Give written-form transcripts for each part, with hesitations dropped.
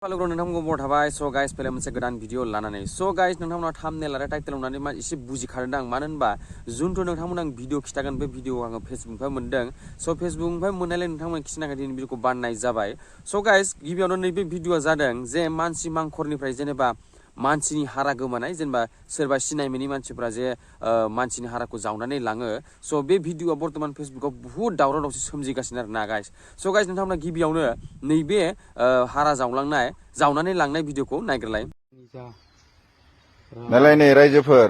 Hello नोंथांमोनखौ बर थाबाय स guys फैलाय मोनसे गोदान भिडिअ लानानै स गाइस नोंथांमोना थाम्बनेल आरो टाइटेल होनानै मा एसे बुजिखादों आं मानो होनबा जुनथ' नोंथांमोन आं भिडिअ खिथागोन बे भिडिअ आङो फेसबुकनिफ्राय मोनदों स फेसबुकनिफ्राय मोननायलाय नोंथांमोन खिनाखै दिनै भिडिअखौ बानायनाय जाबाय स गाइस गिबियावनो नैबे भिडिअआ जादों जे मानसि मांखरनिफ्राय जेनेबा मानसिनि हारा गोमानाय जेनेबा सोरबा सिनाय मोनै मानसिफोरा जे मानसिनि हाराखौ जावनानै लाङो स बे भिडिअआ बर्तमान फेसबुकाव बुहुत दावराव दावसि सोमजिगासिनो आरो ना गाइस स गाइस नोंथांमोना गिबियावनो नैबे हारा जावनानै लांनाय भिडिअखौ नायग्रोलाय नालाय नै रायजोफोर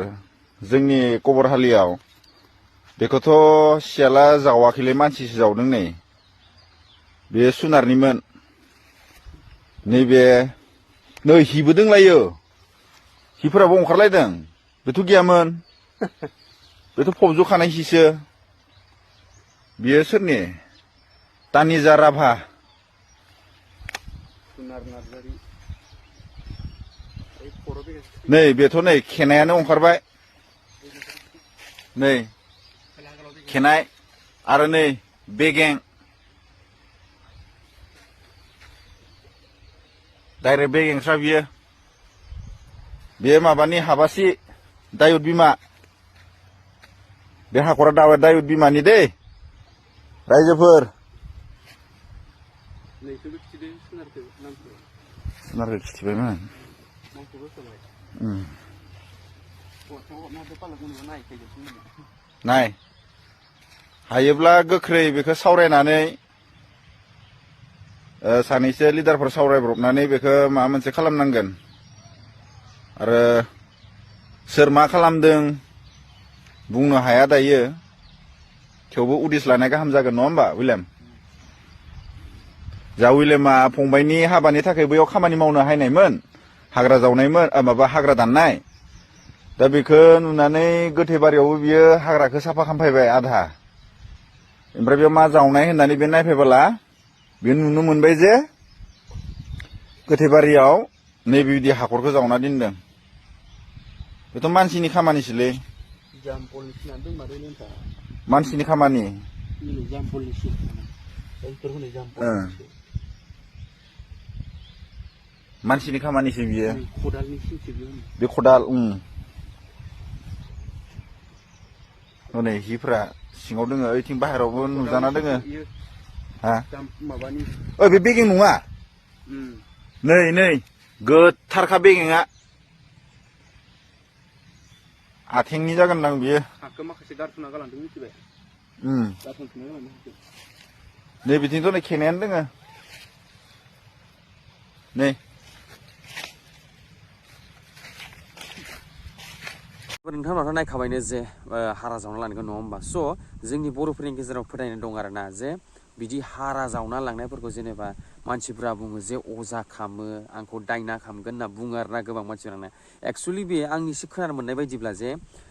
जोंनि कबरहालियाव बेखौथ' सियाला जावाखैलै मानसिसो जावदों नै बे सुनारनिमोन नैबे नै हिबो दोंलायो हिफोराबो ओंखारलायदों बेथ' गैयामोन बेथ' फबजखानाय हिसो बियो सोरनि तानिजा राभा नै बेथ' नै खेनायानो ओंखारबाय नै खेनाय आरो नै बेगें डाइरेक्ट बेगेंस्रा बियो बे माबानि हाबासि दायुद बिमा बे हाखरा दायुद बिमानि दै रायजोफोर सुनारखौ खिथिबायमोन नाय हायोब्ला गोख्रै बेखौ सावरायनानै सानैसो लिडारफोर सावरायब्रबनानै बेखौ माबा मोनसे खालामनांगोन आरो सोर मा खालामदों बुंनो हाया दायो थेवबो उदिस लानाय गाहाम जागोन नङा होमबा विलियाम जा विलियामा फंबायनि हाबानि थाखाय बैयाव खामानि मावनो हायनायमोन हाग्रा जावनायमोन माबा हाग्रा दाननाय दा बेखौ नुनानै गोथैबारियावबो बियो हाग्राखौ साफा खालामफैबाय आधा ओमफ्राय बेयाव मा जावनाय होननानै बे नायफैबोला बे नुनो मोनबाय जे गोथैबारियाव नैबेबायदि हाखरखौ जावना दोनदों बेथ' मानसिनि खामानिसोलै मानसिनि खामानि मानसिनि खामानिसो बियो बे खदाल हनै हिफ्रा सिङाव दोङो ओइथिं बाहेरावबो नुजाना दोङो हा बे बेगें नङा नै गोथारखा बेगेंआ आथेंनि जागोनदां बियो नै बिथिंथ' नै खेनायानो दोङो नै नोंथांमोनाथ' नायखाबायनो जे हारा जावना लानायखौ नङा होमबा स जोंनि बर'फोरनि गेजेराव फोथायनाय दं आरोना जे बिदि हारा जावना लांनायफोरखौ जेनेबा मानसिफ्रा बुङो जे अजा खामो आंखौ दायना खामगोन होनना बुङो आरोना गोबां मानसिफोरानो एक्सुवेलि बे आंनिसो खोनानो मोननाय बायदिब्ला जे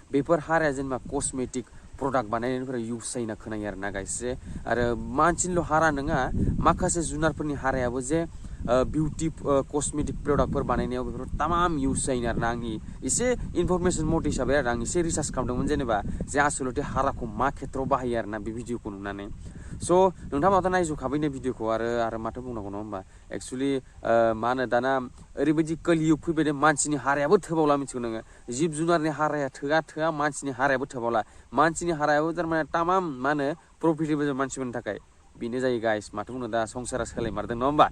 बेफोर हाराया जेनेबा कस्मेटिक प्रडाक्ट बानायनायनिफ्राय इउस जायो होनना खोनायो आरोना गाइस जे आरो मानसिनिल' हारा नङा माखासे जुनारफोरनि हारायाबो जे बिउटि कस्मेटिक प्रडाक्टफोर बानायनायाव बेफोर तामाम इउस जायो आरोना आंनि एसे इनफरमेसन मथे हिसाबै आरो आं एसे रिसार्च खालामदोंमोन जेनेबा जे आसलथे हाराखौ मा खेथ्रआव बाहायो आरोना बे भिडिअखौ नुनानै स' नोंथाङाथ' नायजोबखाबायनो भिडिअखौ आरो माथो बुंनांगौ नङा होमबा एक्सुवेलि मा होनो दाना ओरैबायदि कलियुग फैबाय मानसिनि हारायाबो थोबावला मिथिगौ नोङो जिब जुनारनि हाराया थोआ मानसिनि हारायाबो थोबावला मानसिनि हारायाबो थारमाने तामाम मा होनो प्रफिटेबल मानसिफोरनि थाखाय बेनो जायो गाइस माथो बुंनो दा संसारा सोलायमारदों नङा होमबा